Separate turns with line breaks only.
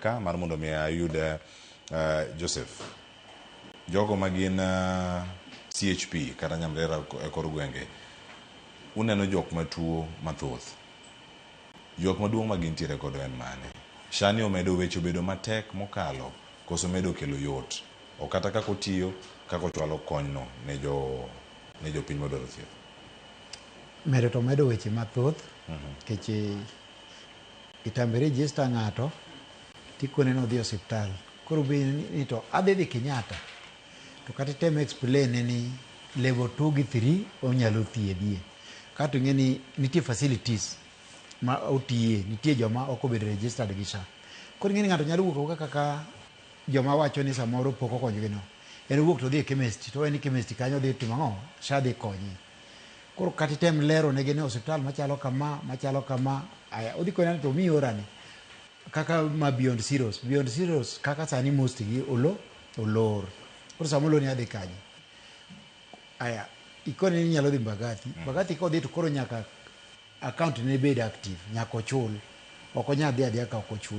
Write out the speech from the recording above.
Ka mar mondo mi ayud Joseph, jogo ma gin CHP kata nyamrera e kor gwenge, uneno jok matuo mathoth. Ywak maduong' ma gintiere godo en mane? SHA ni omedo weche obedo matek mokalo koso omedo kelo yot? O kata kaka otiyo, kaka ochwalo konyno ne jo ne jopiny madwaro thieth.
Medo to omedo weche mathoth nikech kitambo register ng'ato tikone ni odhi e osiptal. Koro be ni to adhi dhi Kenyatta to kata item explain ne ni level 2 gi 3 onyalo thiedhie. Kato ing'e ni nitie facilities ma otiye, nitie joma ok obedo registered gi SHA. Koro ing'e ni ng'ato nyalo wuok awuoka kaka joma wacho ni samoro pok okonyogi no. En owuok to odhi e chemist to en chemist kanyo odhi timo ang'o? SHA dhi konye. Koro kata item lero negi ni osiptal machalo kama, machalo kama, aya odhi koni to omiyi orani. Kaka ma Beyond Zeros. Beyond Zeros kaka sani most gi olo, olor. Koro sama olor ni adhi kanye? Aya, ikone ni inyalo dhi Mbagathi. Mbagathi kodhi to koro nyaka account ne bed active, nyaka ochul. Ok onyal dhi adhiya ka ok ochul.